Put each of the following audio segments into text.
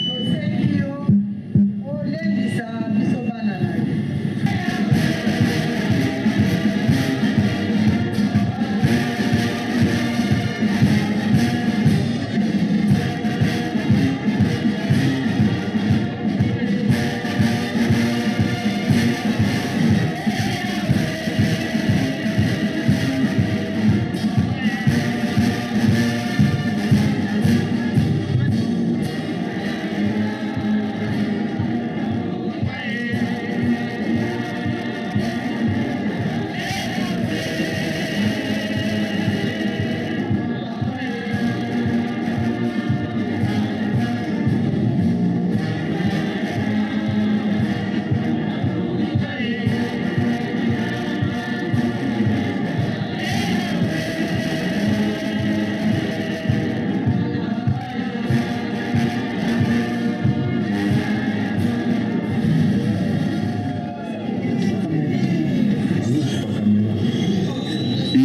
Tosengi yo olendisa biso bana na yo.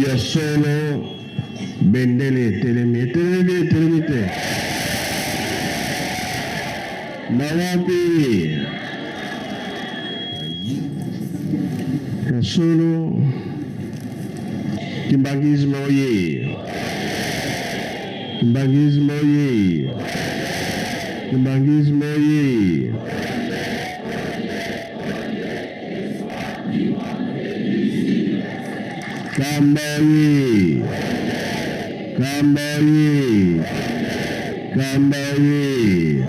Ya solo bendele etelemi etelemi etelemi te na wapi ya solo kimbanguisme oye kimbanguisme oye kimbanguisme oye Kamba oye Kamba oye Kamba oye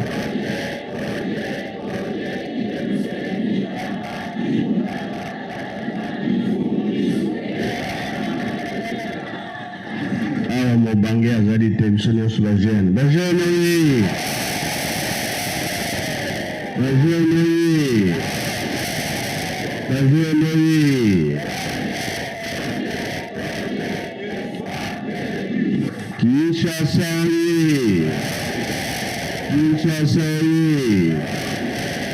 Awa mobange azali te, biso nyonso ba jeune. Ba jeune oye! Ba jeune oye! Ba jeune oye! Kinshasa oye! Kinshasa oye!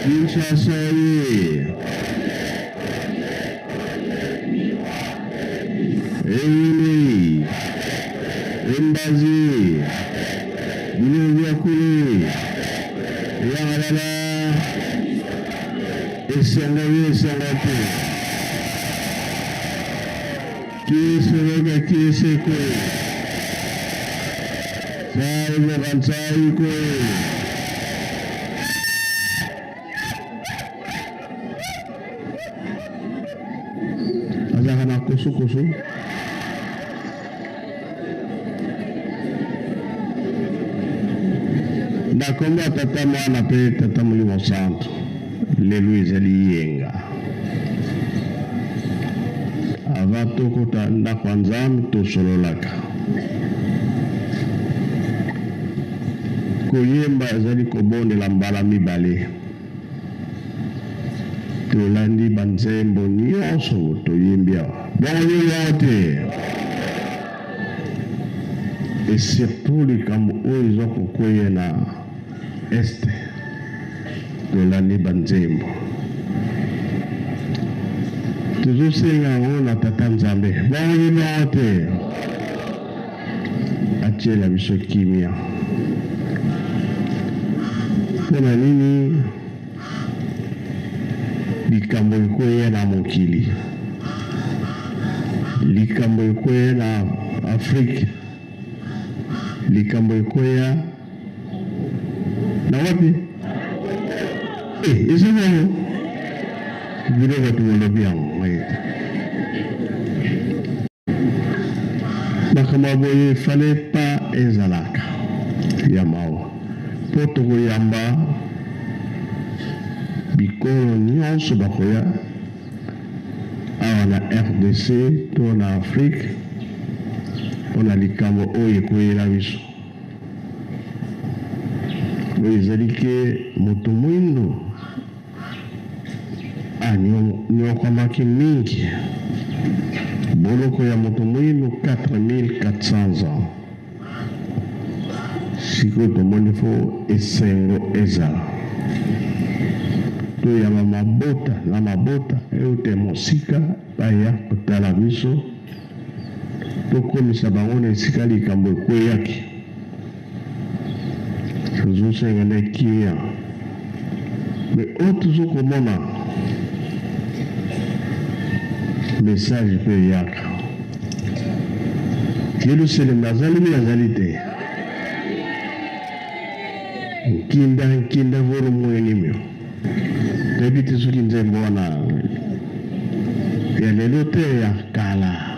Kinshasa oye! Ewili, Embazi, Bilongi Kulu, Yangalala, esengo ye esengo te. Kieseweke kiesekwe. Sai bokansai kwe. Azalaka na kosukosu. Na kombo ya Tata, Mwana mpe Tata Molimo Santu, lelo ezali yenga. Avant tokota ndako ya Nzambe tosololaka. Koyemba ezali kobondela mbala mibale. Tolandi ba nzembo nionso toyembi awa. Bongo yo yango te? Et surtout likambo oyo eza kokweya na Est, tolandi ba nzembo. Tozosenga yango na Tata Nzambe. Bongo yo yango te? Atiela biso kimia. Mpo na nini likambo ekweya na mokili, likambo ekweya na Afrique, likambo ekweya na wapi? Eh, eza bongo bino bato bolobi yango ngai te. Makambo ya boye fallait pas ezalaka ya mawa mpo tokoyamba bikolo nyonso bakoya awa na RDC to na Afrique mpo na likambo oyo ekweyela biso. Oyo ezali ke moto mwindo anyokwamaki mingi. Boloko ya moto mwindo 4400 ans. Sikoyo tomoni fo esengo ezala. Toyamba mabota na mabota euta mosika baya kotala biso, tokomisa bango na esika likambo ekweyaki. Tozosenga nde kimia. Mais oyo tozokomona message mpe eyaka. Yelusalemi azali mi azali te. Nkinda nkinda volo mwenimio. Toyebi te soki nzembo wana ya lelo te ya kala.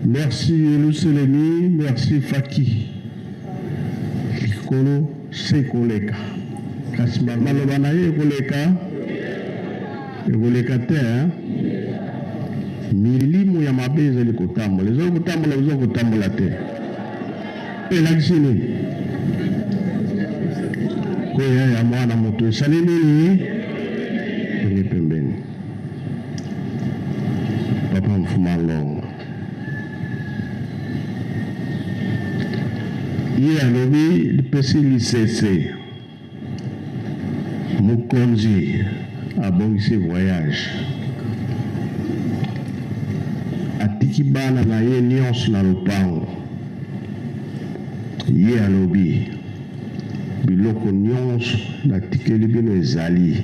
Merci Yelusalemi, merci Faki. Likolo se koleka. Kasi maloba na ye ekoleka ekoleka te hein? Milimo ya mabe ezali kotambola, ezali kotambola, ezali kotambola te. Elakisi nini? Koya ya mwana moto esali nini? Pembeni pembeni. Papa Mfuma Ngongo ye alobi lipesi lisese mokonzi abongisi voyage atiki bana na ye nyonso na lopango ye alobi biloko nyonso natikeli bino ezali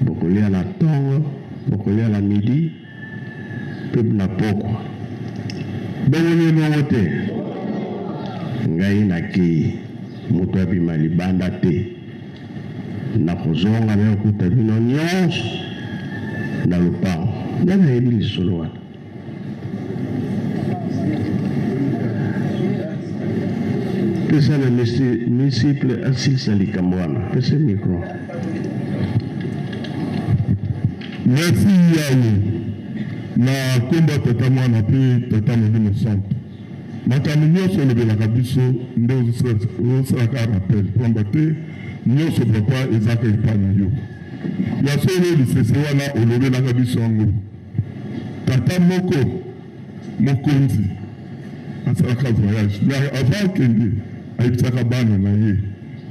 Bokolia na tongo, bokolia na midi mpe na pokwa. Bongo nde bongo te? Ngai nakei, moto abima libanda te. Nakozonga naye kokuta bino nyonso na lopango. Nani ayebi lisolo wana? Pesa na misiple asilisa likambo wana. Pesa micro. Merci Yawe na nkombo ya Tata Mwana mpe Tata Molimo Santu. Makambo nyonso olobelaka biso nde ozosalaka rappel, pamba te nyonso papa ezaka epai na yo. Ya solo lisese wana olobelaka biso yango. Tata moko mokonzi asalaka voyage mais avant akende ayebisaka bana na ye,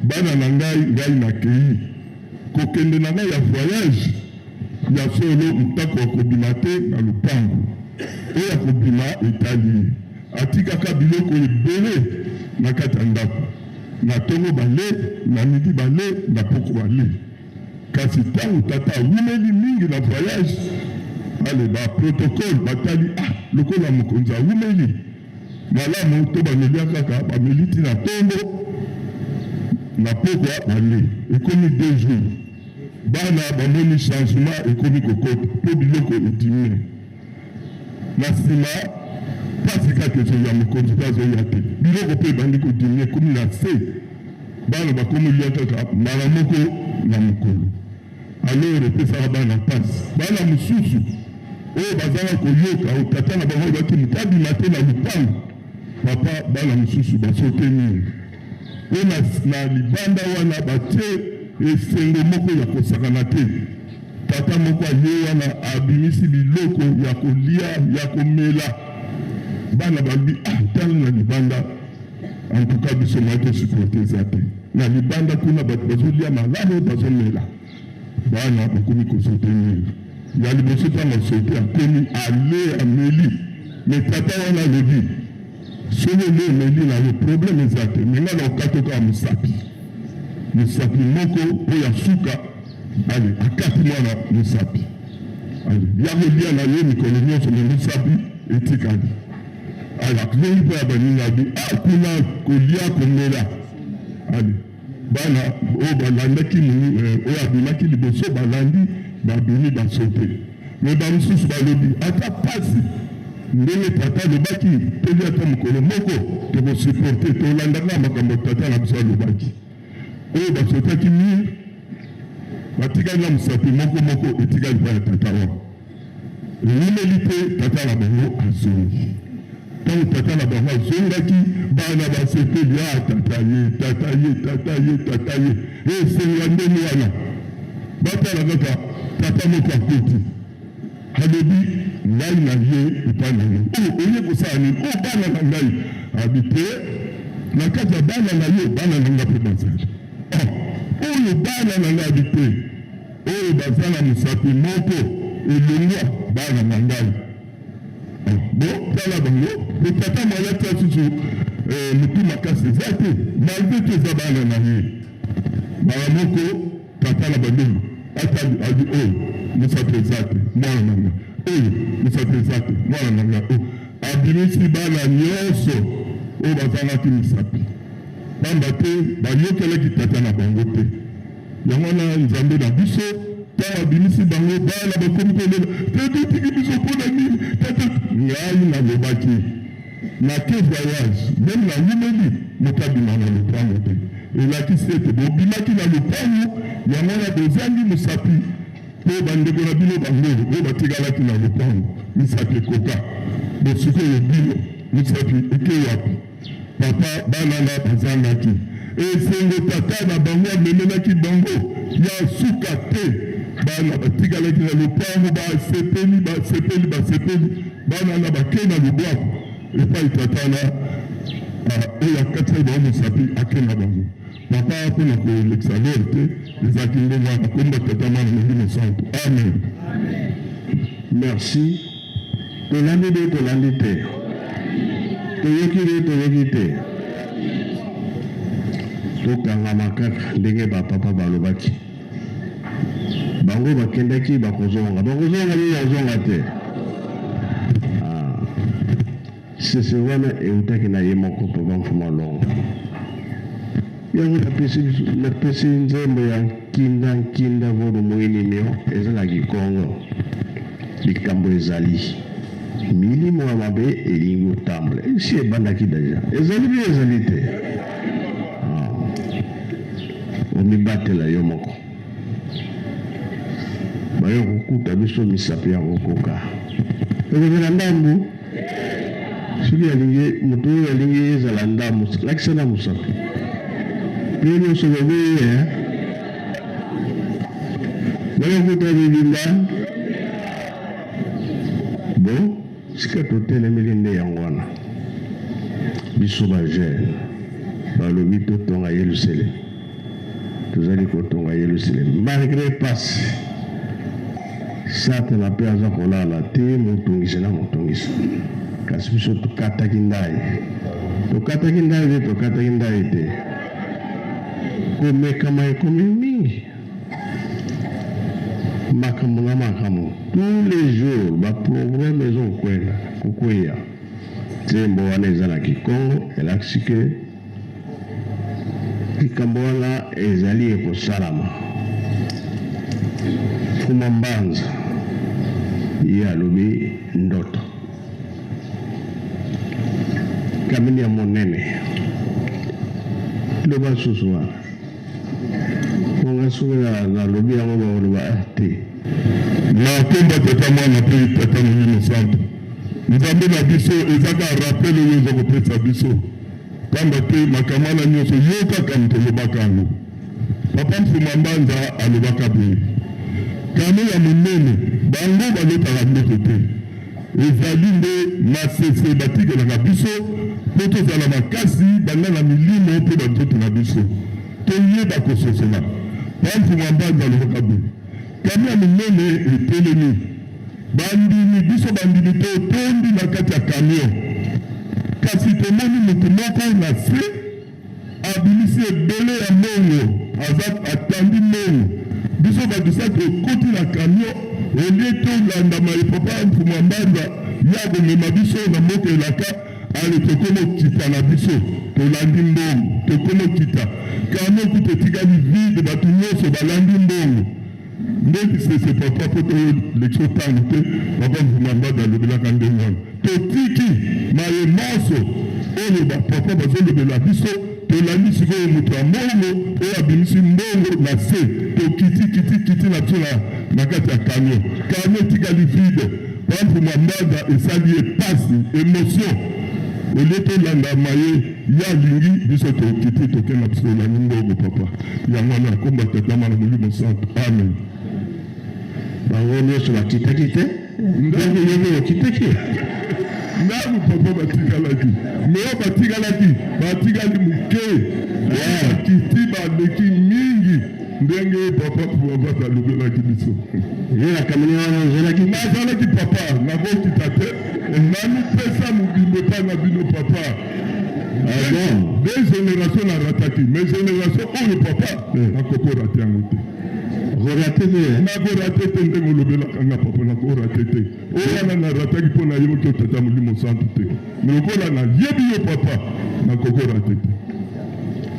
bana na ngai, ngai nakei kokende na ngai ya voyage, ya solo ntako akobima te na lopango, oyo akobima etali ye. Atikaka biloko ebele na kati ya ndako, na tongo bale, na midi bale, na poko bale. Kasi tango tata awumeli mingi na voyage, ale ba protocole batali, ah lokola mokonzi awumeli, malamu to bamelia kaka, bameli ti na tongo, na pokwa bale, ekomi deux jours. Bana bamoni changement ekomi kokota po biloko ediminuer. Na sima pasi kaka ezoya, mokonzi pe azoya te, biloko pe ebandi ko diminuer, ekomi na se, bana bakomi lia kaka mbala moko na mokolo. Alors epesaka bana pasi. Bana mosusu oyo bazanga koyoka oyo tata na bango alobaki moto abima te na lupango, papa, bana mosusu basote mingi po na libanda wana batie esengo moko ya kosakana te. Tata moko aye wana abimisi biloko ya kolia ya komela, bana balobi ah tala na libanda, en tout cas biso moyen to supporter eza te, na libanda kuna bato bazolia malamu bazomela. Bana bakomi ko soutenir ya liboso, ntango asote akomi ale ameli, mais tata wana alobi soki olie omeli na yo problème eza te, mais nga na okati kaka mosapi, mosapi moko mpo ya suka. Ale akati mwana mosapi, ale ya kolia na ye mikolo nyonso, me mosapi etikali. Ale azongi mpo ya baninga, abi ah kuna kolia komela. Ale bana oyo balandaki oyo abimaki liboso balandi, babimi basote, me bamosusu balobi ata pasi ndenge tata alobaki tolia ata mokolo moko tokosupporte, tolandaka makambo tata na biso alobaki. Oyo basotaki mur batikali na mosapi moko moko etikali epai ya tata wana. Ewumeli te tata na bango azongi. Ntango tata na bango azongaki, bana basepeli, ah tata ye, tata ye, tata ye, tata ye. Esengo ya ndenge wana. Batala kaka tata moko akoti, alobi ngai na ye epai na yo. Oh, oye kosala nini? Oh, bana na ngai. Abi te, na kati ya bana na yo, bana na ngai mpe bazali. Oh, oyo bana na ngai abi te, oyo baza na mosapi moko elongwa bana na ngai. Oh, bo tala bango, po tata mwaya tia susu motu makasi eza te, malgre tout eza bana na ye. Mbala moko tata na bandundu ata abi oyo mosapi eza te mwana na nga, oyo mosapi eza te mwana na nga, oyo abimisi bana nyonso oyo bazangaki misapi, pamba te bayokelaki tata na bango te. Yango wana Nzambe na biso. Ntango abimisi bango, bana bakomi kolela, Tata otiki biso mpo na nini? Tata, ngai nalobaki, nake voyage, meme nawumeli, moto abima na lopango te. Elakisi ete bobimaki na lopango, yango wana bozangi mosapi mpo bandeko na bino bango oyo batikalaki na lopango, misapi ekoka. Bo sikoyo bino, misapi eke wapi? Papa, bana na bazangaki esengo tata na bango amemelaki bango ya suka te. Bana batikalaki na lopango, basepeli, basepeli, basepeli. Bana na bakei na lobwaku epai tata na oyo akatisaki bango mosapi ake na bango. Papa, mpo na kolekisa lere te, ezalaki ndenge wana. Komba Tata, Mwana, Molimo Santu. Amen. Merci. Tolandi be tolandi te. Toyoki be toyoki te. Tokangama kaka ndenge ba papa balobaki. Bango bakendaki bakozonga. Bakozonga be bakozonga te. Ah. Sese wana eutaki na ye moko Papa Mfuma Longo. Yango napesi napesi nzembo ya Nkinda Nkinda Vodu Muinimio eza na Kikongo. Likambo ezali milimo ya mabe elingi kotambola. Esi ebandaki deja. Ezali pe ezali te. Ah. Omibatela yo moko. Bayo kokuta biso misapi ya kokoka. Ekozala ndambu. Soki alingi moto oyo alingi ezala ndambu, lakisa na mosapi. Bino nyonso boboyi ye. Bayo kokuta bibimba. Bon, sika totelemeli nde yango wana. Biso ba jeune balobi totonga Yelusalemi. Tozali kotonga Yelusalemi malgre pasi. Satana pe aza kolala te, motungisi na motungisi. Kasi biso tokataki ndayi. Tokataki ndayi te, tokataki ndayi te. Komekama ekomi mingi. Makambo na makambo. Tous les jours ba problèmes ezo kokwela, kokweya. Nzembo wana eza na Kikongo elakisi que Likambo wana ezali ekosalama. Mfuma Mbanza ye alobi ndoto. Kamini ya monene. Loba susu wana. Po nga soki nalobi yango bakoloba ah te. Na kombo ya Tata, Mwana pe Tata Molimo Santu. Nzambe na biso, eza kaka rappel oyo oza kopesa biso. Pamba te makambo wana nionso yo kaka moto olobaka yango. Papa Mfuma Mbanza alobaka boye, Camion ya monene bango balotaka ndoto te, ezali nde masese batikelaka biso mpo tozala makasi banda na milimo mpe ba nzoto na biso toyeba kososola. Papa Mfuma Mbanza alobaka boye, Camion ya monene etelemi. Bandimi, biso bandimi totondi na kati ya camion, kasi tomoni moto moko na se abimisi ebele ya mbongo, aza atandi mbongo. Biso bato sa tokoti na camion, au lieu tolanda maye papa Mfumu Mbanza ye akomema biso na mboka elaka, ale tokomi okita na biso tolandi mbongo, tokomi okita camion kutu etikali vide, bato nyonso balandi mbongo. Nde lisese papa po to lekisa tango te papa Mvuma Mbada alobelaka ndenge wana totiki maye manso oyo ba papa bazolobela biso tolandi sikoyo moto ya mbongo oyo abimisi mbongo na se tokiti kiti kiti na biso na kati ya camion camion etikali vide pa Mvuma Mbada esali ye pasi emotion olie tolanda maye ye alingi biso tokiti tokenda biso tolandi mbongo papa Yango wana komba Tata, Mwana, Molimo Santu. Amen. Bango nyonso bakitaki te? Ndako yo mpe okitaki? Ndako papa batikalaki, me batikalaki batikali moke, bakiti baleki mingi ndenge papa Papa alobelaki biso. Yo na kamini wana ozalaki? Nazalaki papa, nakokita te, namipesa mobimba epai na bino papa. Ah bon? Deux générations na rataki, mais génération oyo papa nakoki rate yango te. Okorate te? Nakorate te ndenge olobelaka nga papa, nakorate te. Oyo wana na rataki mpo nayebaki yo Tata Molimo Santu te, mais lokola nayebi yo papa, nakoki rate te.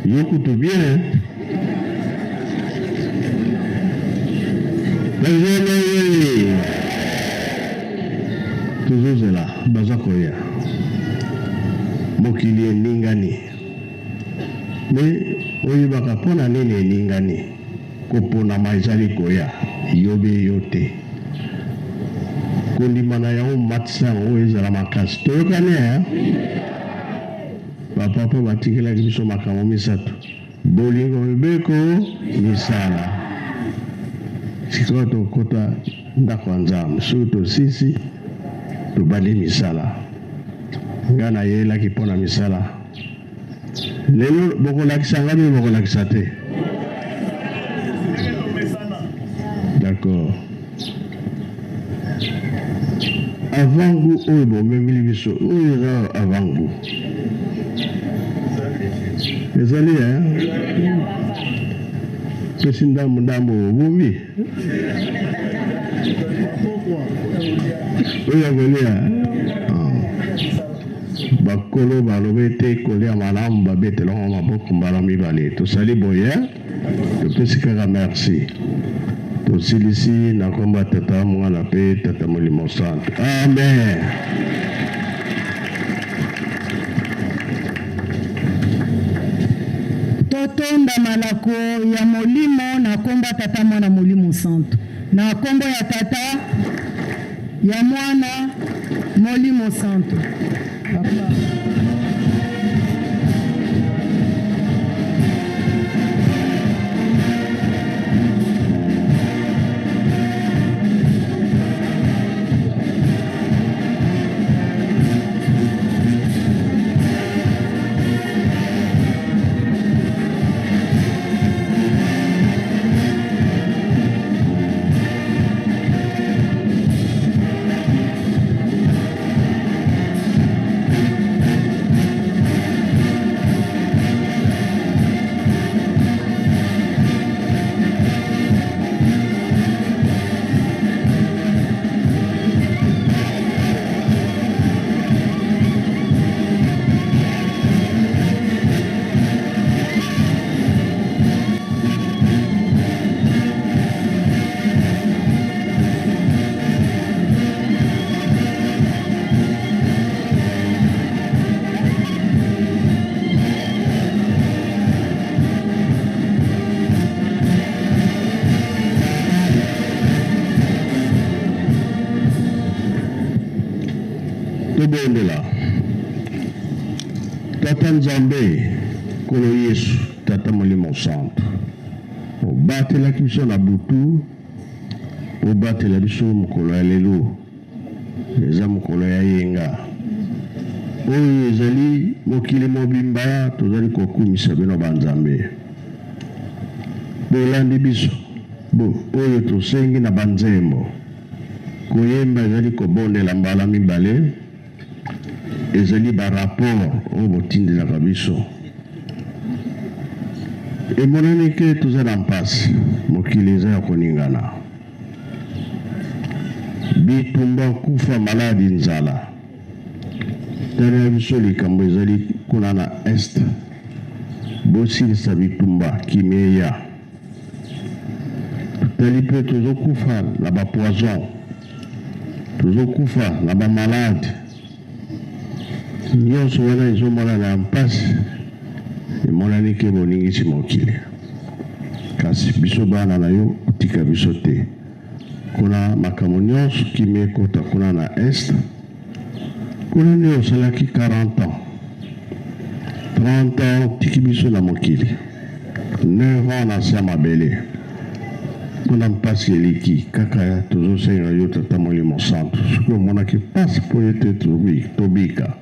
Yo kutu bien. Nazele tozozela baza koya. Mokili eningani. Me oyebaka mpo na nini eningani? Koponama ezali koya, yo be yo te. Kondima na yango matisa yango ezala makasi. Toyokani eh? Ba papa batikelaki biso makambo misatu. Bolingo, mibeko, misala. Sikoyo tokota ndako ya Nzambe. Soki tosisi, tobandi misala. Ngai nayelaki mpo na misala. Lelo bokolakisa ngai mpe bokolakisa te. D'accord. Avant-goût oyo bomemeli biso, oyo eza avant-goût. Ezali hein? Pesi ndambo ndambo obombi. Oyo ya kolia. Ah. Bakolo balobi ete kolia malamu babetelango maboko mbala mibale. Tosali boye. Topesi kaka merci. Tosilisi na kombo ya Tata, Mwana pe Tata Molimo Santu. Amen. Totonda malako ya Molimo na kombo ya Tata, Mwana, Molimo Santu. Na kombo ya Tata, ya Mwana, Molimo Santu. Papa. Tobondela. Tata Nzambe, Nkolo Yesu, Tata Molimo Santu, obatelaki biso na butu, obatela biso mokolo ya lelo. Eza mokolo ya yenga. Oyo ezali mokili mobimba tozali kokumisa bino ba Nzambe. Bolandi biso bo oyo tosengi na ba nzembo. Koyemba ezali kobondela mbala mibale. Ezali ba rapport oyo botindelaka biso. Emonani ke toza na mpasi, mokili eza ya koningana. Bitumba, kufa, maladi, nzala. Talela biso likambo ezali kuna na Est. Bosilisa bitumba, kimia eya. Totali mpe tozokufa na ba poison, tozokufa na ba malade. Nyonso wana ezomonana ya mpasi, emonani ke boningisi mokili. Kasi biso bana na yo otika biso te. Kuna makambo nyonso kimia ekota kuna na Est. Kuna nde osalaki 40 ans. 30 ans otiki biso na mokili. 9 ans na se ya mabele. Kuna mpasi eleki kaka tozosenga yo Tata Molimo Santu soki omonaki mpasi mpo ete tobika.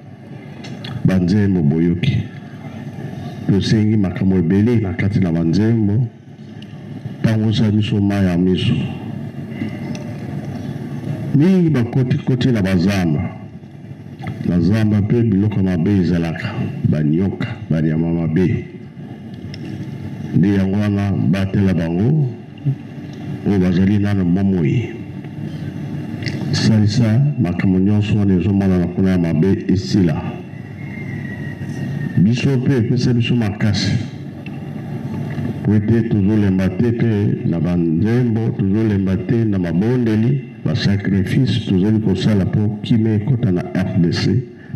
Banzembo boyoki tosengi makambo ebele na kati na banzembo. Pangusa biso mayi ya miso. Mingi bakoti koti na ba zamba. Na zamba pe biloko ya mabe ezalaka, ba nioka, ba nyama mabe. Nde yango wana batela bango oyo bazali nano bomoi. Salisa makambo nyonso wana ezomonana kuna ya mabe esila. Biso pe epesa biso makasi. Po ete tozolemba te mpe na banzembo, tozolemba te na mabondeli, ba sacrifices tozali kosala mpo kimia ekota na rdc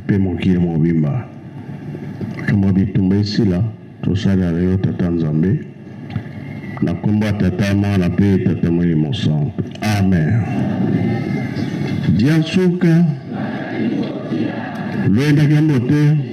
mpe mokili mobimba. Makambo ya bitumba esila, tosalela yo Tata Nzambe. Na kombo ya Tata, Mwana mpe Tata Molimo Santu. Amen. Diansuka. Lwenda kiambo te.